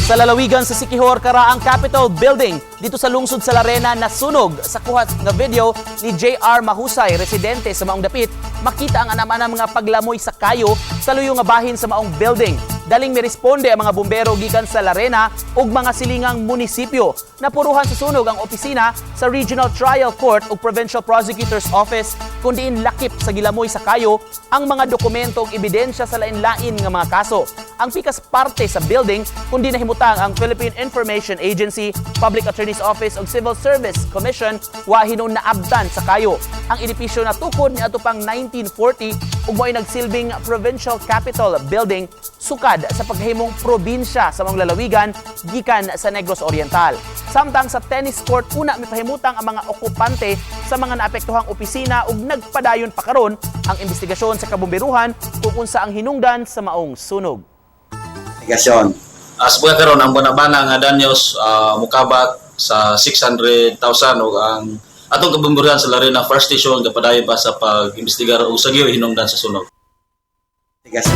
Sa lalawigan sa Siquijor, karaang Capitol Building dito sa lungsod sa Larena nasunog. Sa kuha nga video ni JR Mahusay, residente sa maong dapit, makita ang anam-anam nga paglamoy sa kayo sa luyo nga bahin sa maong building. Daling miresponde ang mga bumbero gikan sa Larena ug mga silingang munisipyo. Napuruhan sa sunog ang opisina sa Regional Trial Court ug Provincial Prosecutor's Office, kung diin lakip sa gilamoy sa kayo ang mga dokumento ug ebidensya sa lain-lain nga mga kaso. Ang pikas parte sa building kung diin nahimutang ang Philippine Information Agency, Public Attorney's Office ug Civil Service Commission wa hinuon naabtan sa kayo. Ang edipisyo natukod niadto pang 1940 ug mo'y nagsilbing Provincial Capitol Building sukad sa pagkahimong probinsya sa maong lalawigan gikan sa Negros Oriental. Samtang sa tennis court una mipahimutang ang mga okupante sa mga naapektuhang opisina ug nagpadayon pa karon ang investigasyon sa kabomberuhan kung unsa ang hinungdan sa maong sunog. Investigasyon. As buga karon, ang banabana nga danyos mukabat sa 600,000 ug ang atong kabomberuhan sa Larena Fire Station gapadayon pa sa pag-imbestigar og sa hinungdan sa sunog. Investigasyon.